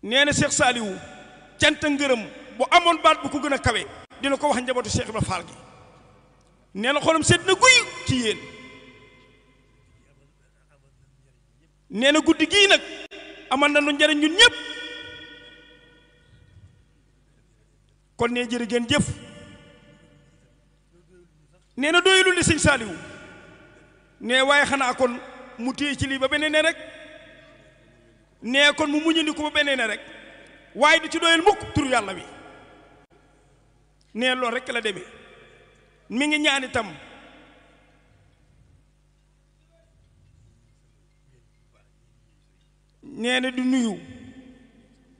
nee na Cheikh Saliou cant ngërëm bu amoon baat bu ko gën a kawe dina ko wax njabootu Cheikh Ibra Fall gi nee na xolam sedd na guy ci yéen nee na guddi gii nag amal na nu njariñ ñun ñëpp kon nee jërë ngeen jëf nee na doyulul li sëñ Saliou nee waaye xanaa kon mu téye ci lii ba beneen ne rek nee kon mu muñandi ko ba beneen ne rek waaye du ci doyal mukk tur yàlla wi nee loolu rek la demee mi ngi ñaan itam nee na du nuyu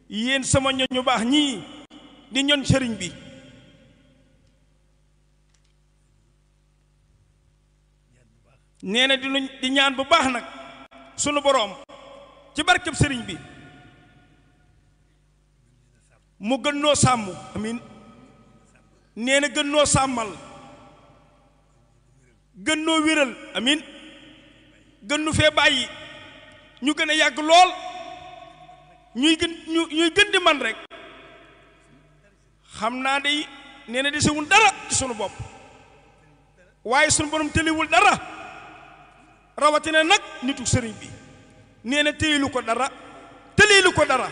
yéen sama ñoñ ñu baax ñii di ñoñ sëriñ bi nee na di ñaan bu baax nag sunu boroom ci barkeb sëriñ bi mu gën noo sàmm amin nee na gën noo sàmmal gën noo wéral amin gën nu fee bàyyi ñu gën a yàgg lool ñuy gën di man rek xam naa day nee na desewul dara ci sunu bopp waaye sunu borom tëliwul dara rawatina nag nitu sëriñ bi nee na téyelu ko dara tëlilu ko dara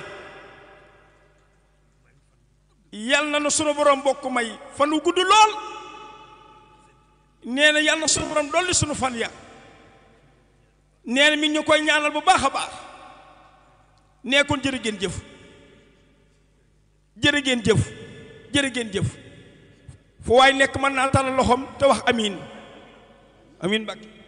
yal na na sunu borom bokk may fan wu gudd lool nee na yal na sunu borom dolli sunu fan ya nee na mi ñu koy ñaanal bu baax a baax nee kon jërë ngeen jëf jërë ngeen jëf jërë ngeen jëf fu waay nekk mën naa tàllal loxoom te wax amiin amiin Mbàkke